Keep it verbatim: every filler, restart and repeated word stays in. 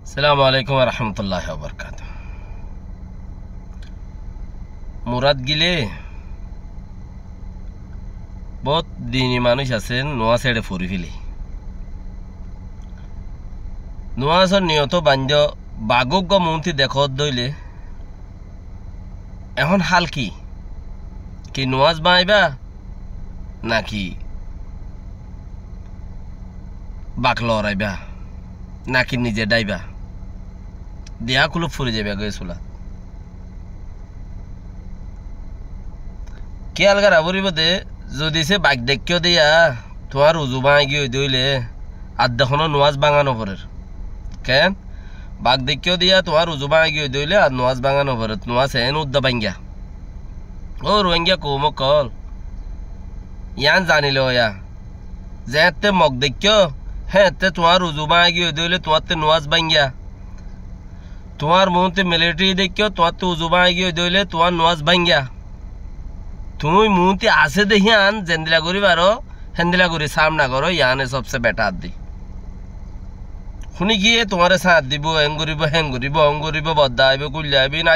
Assalamu alaikum warahmatulláhi wabarakátuhu. Murad gile bóut dini manúic asé, nuáñs eçe fori fele. Nuáñsor niyoto baindó, bagógga muúnti dekót dóile, ehón hál ki? Ki nuáñs báñiba? Náki bak loraibá, náki nize dháiba, diya kuluk furi zaiba goi sulat. Kiyal gora foribó de, zodi se bak deikkó diya tuáñr uzu báñgi ói dóile, ar de honó nuáñs báñga noforer. Ken? Bak deikkó diya tuáñr uzu báñgi ói dóile, ar nuáñs báñga noforer, nuáñs en udda báñga. Ó Ruáingga koum ókkol, yián zani loya. Zeéñtte Mog deikkó, héeñtte tuáñr uzu báñgi ói dóile tuáñtte nuáñs báñga. Tuáñr muúnti militeri deikkó, tuáñtte uzu báñgi ói dóile tuáñr nuáñs báñga. Tuñí muúnti asé de híyan zendila gorí faró, héndila gorí sámna goró, yiáne sobse betar di. Húni giyé tuáñre sáñt dibó, en goríbo, hén goríbo, on goríbo, bodda aibó, kuilla aibó, na